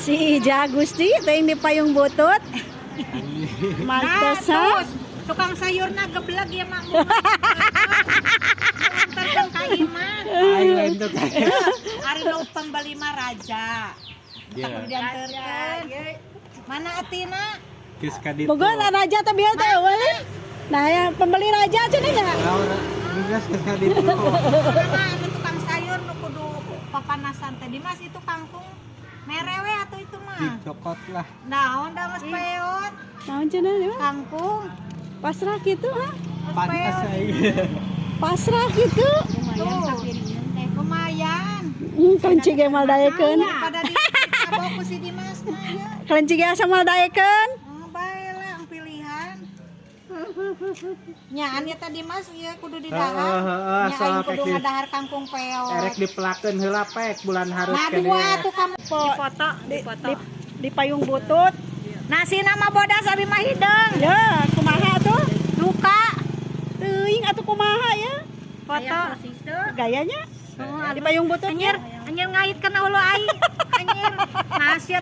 Si Ija Gusti teh di payung butut. Mantes ha. Nah, tukang sayurna geblek ya mak. Antarkan ka imah. Aing lain tuh. Ari nu pembeli mah raja. Iya. Tak kudu diantarkeun. Mana atina? Geus ka ditu. Boga raja teh bieu teh eueuh. Nah, yang pembeli raja cenah nya. Geus geus ka ditu. Mana anu tukang sayur nu kudu papanasan teh? Dimas, itu kangkung merewe atau itu mah? Dicokot lah. Naon da geus peot? Naon cenah nya? Kangkung. Pasrah gitu ha. Geus Pantas peot. aing. Pasrah gitu. Tuh. Lumayan. Kelinci ge moal daekeun. Pada di kabok ku si Dimas mah ya. Kelinci ge asa moal daekeun. Oh, bae lah ang pilihan. Nyaan ya tadi Mas ya kudu didahar. Heeh, heeh, Nya soal aing kudu kayak ngadahar kangkung peot. Erek dipelakeun heula pek bulan harus. Nah, dua tuh kamu Dipoto, di payung butut. Nasi nama bodas abi mah hideung. Ya, kumaha tuh? Duka. Teuing atuh kumaha ya? Foto. Gayanya di payung butut. Anjir, anjir ngait kana ulu aing. Anjir. Nasi.